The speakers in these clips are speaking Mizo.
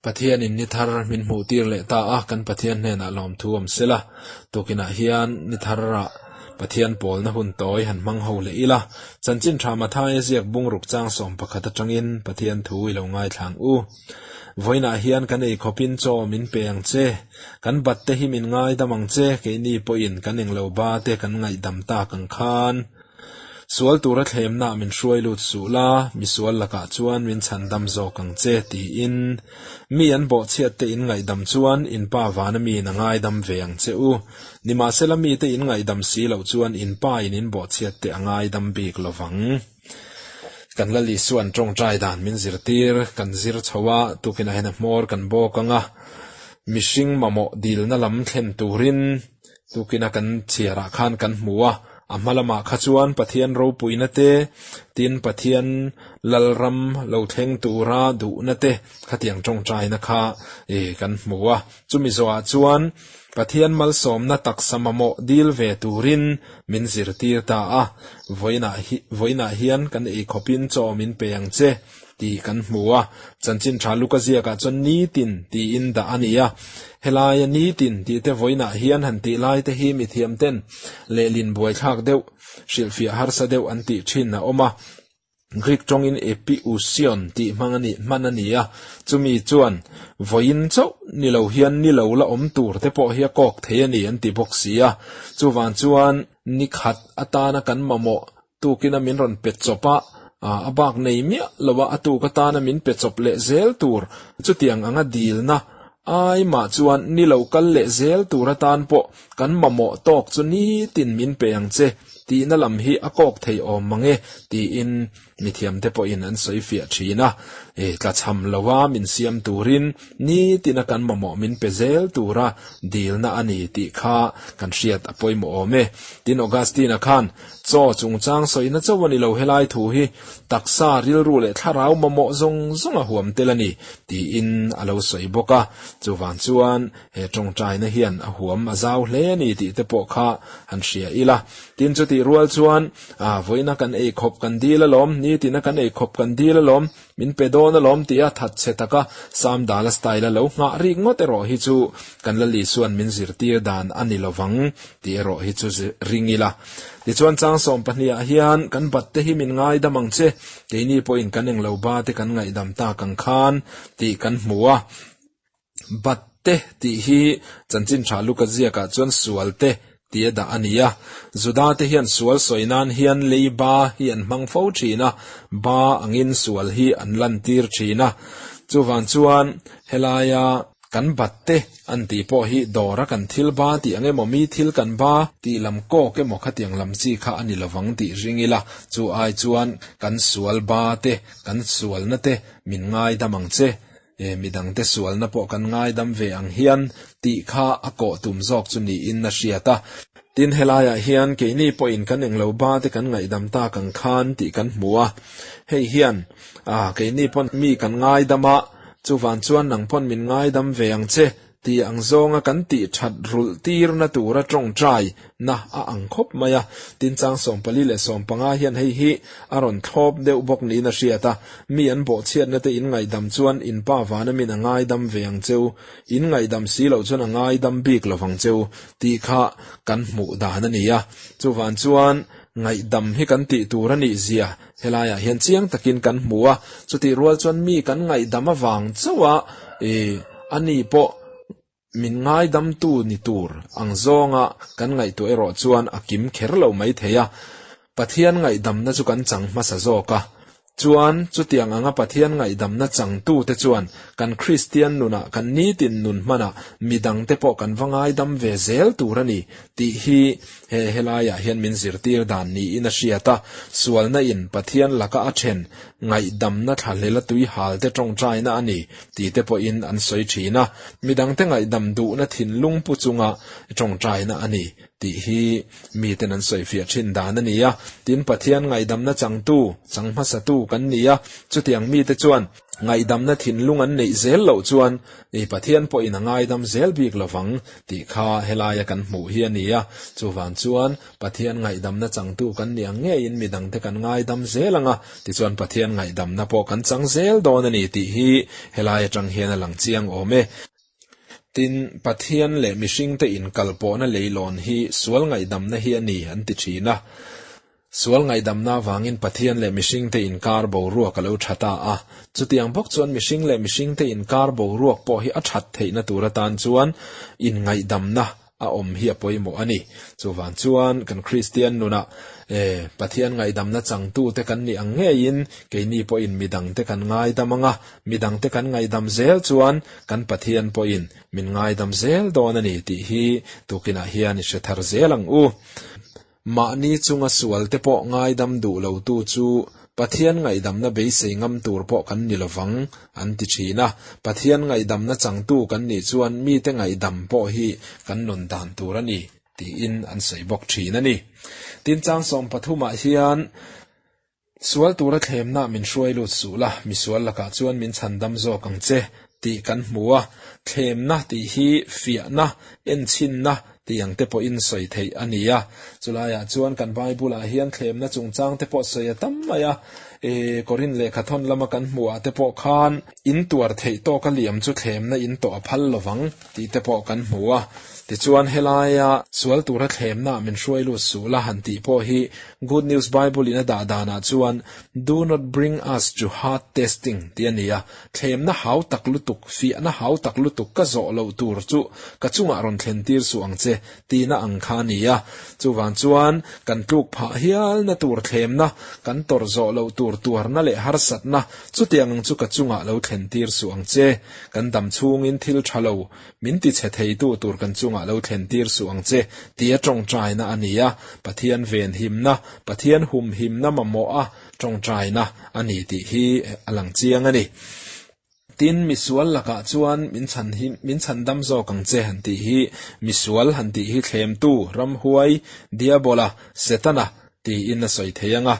Pathianin ni thar min hmuh tir leh ta a, kan Pathian hnenah lawmthu awm sela, tukinah hian ni tharah Pathian pawlna hun tawi han hmang ho leh ila, Chanchin Tha Mathaia ziak bungruk chang 11 atangin Pathian thu i lo ngaithlang u. Vawiinah hian kan ei khawpin chaw min pe ang che, kan bat te hi min ngaidam ang che, keini pawhin kan englo ba te kan ngaihdam tak ang khan. Sual tura thlemnah min hruai lut suh la, misual lakah chuan min chhandam zawk ang che, tiin. Mi an bawhchhiat te in ngaihdam chuan in Pa vana miin a ngaidam ve ang che u. Nimahsela mite in ngaihdam si loh chuan in Pa in in bawhchhiat te a ngaidam bik lo vang. Kan Lal Isua'n tawngtai dan min zirtir kan zir chho a, tukinah hian a hmawr kan bawk ang a, mihring mamawh dilna lam thlen turin Tukina kan chhiarah khan kan hmu a, a hma lamah kha chuan Pathian ropuina te, tin Pathian Lalram lo thleng tura duhna te khatiang tawngtaina kha kan hmu a. Chumi zawhah chuan Pathian malsawmna taksa mamawh dil ve turin min zirtir ta a, vawiinah hian kan eikhawpin chaw min pe ang che. tih kan hmu a, chanchin tha Luka ziakah chuan nitin tiin dah a ni a. Helaia nitin tih te vawiinah hian han tih lai te hi mithiam ten lehlin buaithlak deuh, hrilhfiah harsa deuh an tih thin a awm a. Greek tawngin epiousion tih hmang a nih hman a ni a, chumi chuan vawiin chauh ni lo hian ni lo la awm tur te pawh hi a kawk thei a ni an ti bawk si a. Chuvang chuan ni khat atana kan mamawh Tukina min rawn pe chawp a, a bak nei miah lo a, a tuk atana min pe chawp leh zel tur. Chutiang anga dilna ai mah chuan ni lo kal leh zel tur atan pawh kan mamawh tawk chu nitin min pe ang che tihna lam hi a kawk thei awm mang e tiin mithiamte pawhin an sawi fiah thin a. Tlachham loa min siam turin nitina kan mamawh min pe zel tura dilna a ni tih kha kan hriat a pawimawh awm e. Tin Augustine-a khan Chaw chungchang sawina chauh a ni lo helai thu hi taksa, rilru leh thlarau mamawh zawng zawng a huam tel a ni, tiin a lo sawi bawk a. Chuvang chuan he tawngtaina hian a huam a zau hle a ni tih te pawh kha han hria ila. Tin chutih rual chuan, Vawiina kan ei khawp kan dil alawm, nitina kan ei khawp kan dil alawm, Min pe dawn alawm tia that chhe taka Samdala style a lo nghah rik ngawt erawh hi chu kan la Lisuan min zirtir dan a ni lovang tih erawh hi chu ring ila. Tichuan chang 12 ah hian kan bat te hi min ngaidam ang che, keini pawhin kan englo ba te kan ngaihdam tak ang khan tih kan hmu a. Bat te tih hi chanchin tha Luka ziakah chuan sual te tih a dah a ni a. Juda te hian sual sawi nan hian lei ba hi an hmang fo thin a, ba angin sual hi an lantir thin a. Chuvang chuan helaia kan bat te an tih pawh hi dawra kan thil ba tih ang emaw mi thil kan ba tih lam kawk emaw khatiang lam chi kha a ni lovang tih ring ila, chu ai chuan kan sual ba te, kan sualna te min ngaidam ang che. E, midangte sualna pawh kan ngaidam ve ang hian tih kha a kawh tum zawk chu niin a hriat a. Tin, helaiah hian keini pawhin kan englo ba te kan ngaihdam tak ang khan tih kan hmu a. Hei hian, a, keini pawn mi kan ngaidam a, chuvan chuan nang pawn min ngaidam ve ang che Ti ang zawnga kan tih that rulh tirna tura tawngtai na a ang khawp mai a. Tin chang 14 leh 15 hian hei hi a rawn thlawp deuh bawk niin a hriat a. Mi an bawhchhiatna te in ngaihdam chuan in pa vana min a ngaidam ve ang cheu, in ngaihdam si loh chuan a ngaidam bik lovang cheu tih kha kan hmuh dan a ni a. Chuvan chuan ngaihdam hi kan tih tur a nih zia helaiah hian chiang takin kan hmu a. Chutih rual chuan mi kan ngaihdam avang chauh a ih Ani pawh min ngaidamtu ni tur ang zawnga kan ngaihtuah erawh chuan a kim kher lo mai thei a. Pathian ngaihdamna chu kan chang hmasa zawk a. Chuan, chutiang anga Pathian ngaihdamna changtute chuan kan Kristian nunah, kan nitin nun hmanah midangte pawh kan va ngaidam ve zel tur a ni tih hi he helaiah hian min zirtir dan niin a hriat a. Sualna in Pathian laka a then ngaihdamna thlahlela tui hal te tawngtaina a ni tih te pawhin an sawi thin a, midangte ngaihdam duhna thinlung pu chunga tawngtaina a ni. tih hi miten an sawifiah thin dan a ni a. Tin, Pathian ngaihdamna changtu, chang hmasatu kan ni a, chutiang mite chuan ngaihdamna thinlung an neih zel loh chuan Pathian pawhin a ngaidam zel bik lovang tih kha helaia kan hmuh hi a ni a. Chuvang chuan Pathian ngaihdamna changtu kan ni ang ngeiin midangte kan ngaidam zel ang a, tichuan Pathian ngaihdamna pawh kan chang zel dawn a ni tih hi helai atang hian a lang chiang awm e. Tin, Pathian leh mihringte inkalpawhna leilawn hi sual ngaihdamna hi a ni an ti thin a. Sual ngaihdamna avangin Pathian leh mihringte inkar boruak a lo tha ta a. Chutiang bawk chuan mihring leh mihringte inkar boruak pawh hi a that theihna tur atan chuan inngaihdamna a awm hi a pawimawh a ni. Chuvang chuan kan Kristian nunah e Pathian ngaihdamna changtute kan nih ang ngeiin keini pawhin midangte kan ngaidam ang a, midangte kan ngaihdam zel chuan kan Pathian pawhin min ngaidam zel dawn a ni tih hi tukinah hian i hre thar zel ang u. Mahni chunga sualte pawh ngaidam duh lotu chu Pathian ngaihdamna beisei ngam tur pawh kan ni lovang, an ti thin a. Pathian ngaihdamna changtu kan nih chuan mite ngaihdam pawh hi kan nun dan tur a ni, tiin an sawi bawk thin a ni. Tin, chang sawmpathumah hian, Sual tura thlemna min hruai lut suh la, misual lakah chuan min chhandam zawk ang che, tih kan hmu a. Thlemna tih hi fiahna, enchhinna tih ang te pawhin sawi theih a ni a. Chulaiah chuan kan Bible-ah hian thlemna chungchang te pawh sawi a tam mai a. E, Korin lehkhathawn lama kan hmuhah te pawh khan in tuar theih tawka liam chu thlemna in tawh a phal lovang tih te pawh kan hmu a. Tichuan helaia sual tura thlemna min hruai lut suh la han tih pawh hi Good News Bible in a dah danah chuan Do not bring us to hard testing tih a ni a, thlemna hau tak lutuk, fiahna hau tak lutuk ka zawh loh tur chu ka chungah rawn thlen tir suh ang che tihna ang kha a ni a. Chuvang chuan kan tluk phah hialna tur thlemna, kan tawrh zawh loh tur tuarna leh harsatna chutiang ang chu ka chungah lo thlen tir suh ang che. Kan dam chhungin thil tha lo Min ti chhe theitu tur kan chungah lo thlen tir suh ang che, tia tawngtaina a ni a, Pathian venhimna, Pathian humhimna mamawha tawngtaina a ni tih hi a lang chiang a ni. Tin, misual lakah chuan min chhan hi, min chhandam zawk ang che han tih hi, misual han tih hi thlemtu, ramhuai, diabola, setana tiin a sawi thei ang a.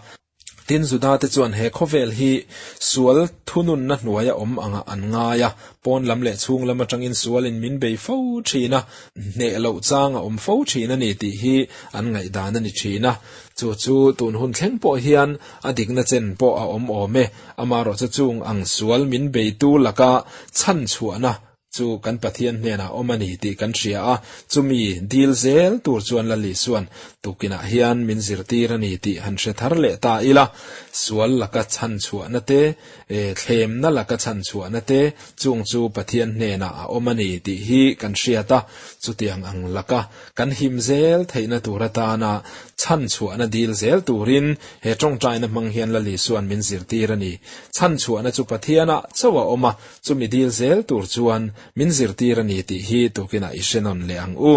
Tin, Judate chuan he khawvel hi sual thununna hnuaia awm angah an ngai a, pawn lam leh chhung lam atangin sualin min bei fo thin a, hneh loh chang a awm fo thin a ni tih hi an ngaihdan a ni thin a. Chu chu tun hun thleng pawh hian a dikna chen pawh a awm awm e. Amaherawhchu chung ang sual min beitu laka chhanchhuahna Chu kan Pathian hnenah awm a ni tih kan hria a, chumi dil zel tur chuan Lal Isuan tukinah hian min zirtir a ni tih han hre thar leh ta ila, sual laka chhanchhuahna te, thlemna laka chhanchhuahna te, chung chu Pathian hnenah a awm a ni tih hi kan hriat a, chutiang ang laka kan him zel theihna tur atana chhanchhuahna dil zel turin he tawngtaina hmang hian Lal Isuan min zirtir a ni. Chhanchhuahna chu Pathianah chauh a awm a, Chumi dil zel tur chuan min zirtir a ni tih hi tukinah i hre nawn leh ang u.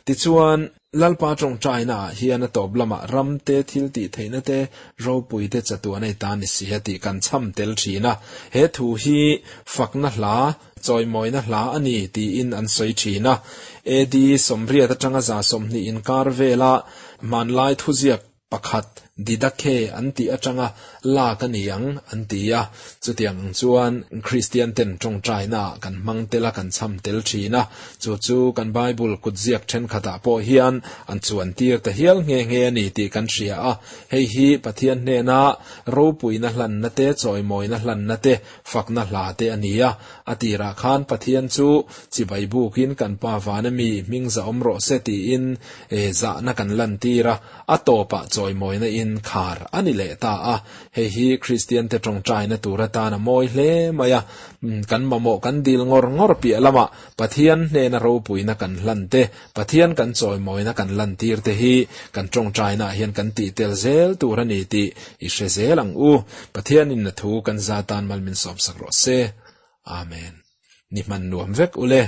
Tichuan, Lalpa tawngtaina ah hian a tawp lamah ram te, thil tih theihna te, ropui te chatuan a i ta ni si a tih kan chham tel thin a. He thu hi fakna hla, chawimawina hla a ni tiin an sawi thin a. AD 80 atanga 120 inkar vela hmanlai thuziak pakhat Didakhe an tih atanga lak a ni ang an ti a, chutiang ang chuan Kristian ten tawngtaina ah kan hmang tel a, kan chham tel thin a, chu chu kan Bible kutziak thenkhatah pawh hian an chuan tir ta hial nghe nghe a ni tih kan hria a, hei hi Pathian hnena ropuina hlanna te, chawimawina hlanna te, fakna hla te a ni a, a tirah khan Pathian chu chibai bukin kan Pa vana mi hming zahawm rawh se tiin zahna kan lantir a, A tawpah chawimawina in khar a ni leh ta a, hei hi Kristiante tawngtaina tur atan a mawi hle mai a, kan mamawh kan dil ngawr ngawr piah lamah Pathian hnena ropuina kan hlan te, Pathian kan chawimawina kan lantir te hi kan tawngtainaah hian kan tih tel zel tur a ni tih i hre zel ang u. Pathianin a thu kan za tan mal min sawmsak rawh se. Amen. Ni hman nuam vek ule.